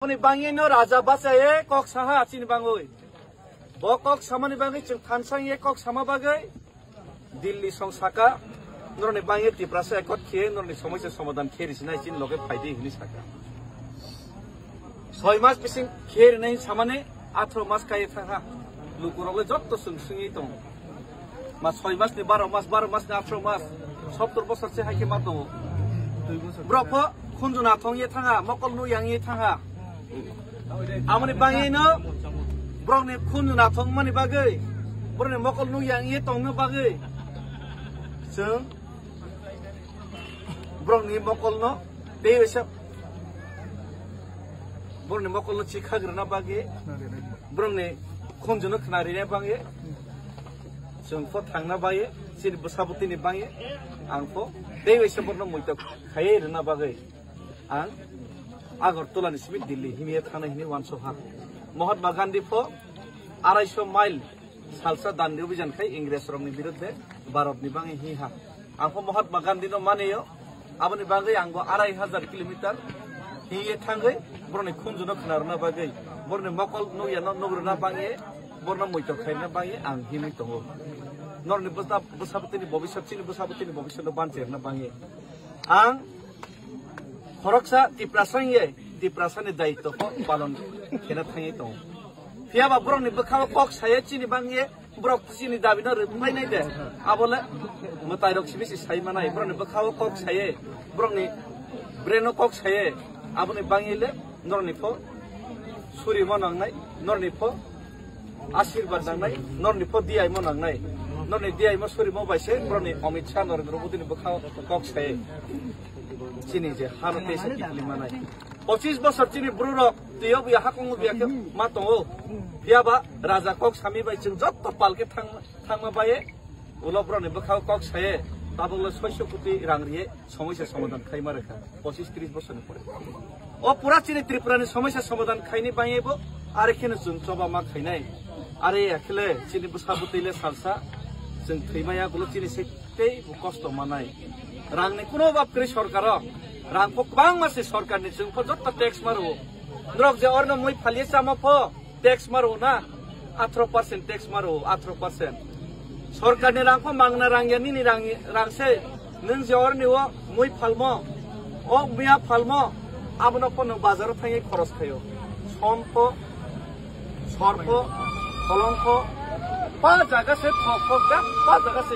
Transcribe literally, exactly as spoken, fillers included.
Aboni bangwi no raja bachaye kok saha chini bangwi. Bo kok samani bangwi chwng thansa ye kok sama bagwi Delhi song saka, norni bangwi Tiprasa ekot khe norni somosya somadan khe risinai chini loge phaidi hini saka. Soi mas bising khe rinai samani athro mas kaiye thangha. Lukurok le jotto chwng swngwi tong. Ma soi mas ni baro mas, baro mas ni athro mas, sottor bosor se hai khe ma tongo. Borok pho khunju nathong ye thangha, mokol nu yang ye thangha. Amoni bangwi no borok ni khunju nathong mani bagwi, borok ni mokol nu yang ye tongno bagwi chwng borok ni mokol no tei waisa borok ni mokol no chikha grana bagwi, borok ni khunju no khna rina bagwi. Chwng pho thangna bai, chini bwsabwtwini bai, ang pho tei waisa borno muitok khaiwi rwna bagwi ang Agartala ni simi Delhi himye thana hini uansukha. Mahatma Gandhi pho arai sho mile salsa dandi obijan khai Ingres rokni birudde Bharat ni bangwi hiha. Ang pho Mahatma Gandhi no maniyo, aboni bagwi ang bo arai hajar kilometer hiye thangwi boroni khunjuno khna rwna bagwi, boroni mokol nukya no nuk rwna bagwi, borno muitok khaina bagwi ang himwi tongo. Norni bwsa-, bwsabwtwini bobiswt, chini bwsabwtwini bobiswt no banchi rwna bagwi ang khoroksa Tiprasa wngye Tiprasa ni daitw pho palon khena thangwi tongo. Phiya ba borokni bwkhao kok saye chini bangye, borok chini dabi no rwphainai de. Abo le mwtai rok simi se sai manai. Borokni bwkhao kok saye, borokni brain o kok saye, aboni bangye le norni pho suri mo nangnai, norni pho asirwad nangnai, norni pho diyaimo nangnai. Norni diyaimo surimo bai se borokni Amit Shah, Narendra Modi ni bwkhao kok saye. Chini je hano tei se kipli manai. Pochis bosor chini bwrwi rok twiyo buya hakung buya khe ma tongo. Phiya ba raja kok sami bai chwng jotto pal khe thang-, thangma baye. Ulo borokni bwkhao kok saye. Tabuk le soiso koti rang riye somosya somadan khaima rwkha. Pochis tris bosorni pore. O pura chini Tripura ni somosya somadan khaini bangye bo are kheno chwng choba ma khainai. Are ya khe le chini bwsa bwtwi le salsa chwng thwimaya, ulo chini se tei bo kosto manai. Rangni kuno obab kwrwi sorkaro. Rang pho kwbangma se sorkarni, chwng pho jotto tax ma rwo. Norok je orno mui phalye chama pho tax ma rwo na, athro percent tax ma rwo, athro percent. Sorkarni rang pho mangna rang ya, nini rang, rang se. Nwng je orni o mui phalmo, o muya phalmo, abono pho nwng bazaro thangwi khoros khaio. Som pho, sor pho, kolong pho, pa jaga se thok pho, pa jaga se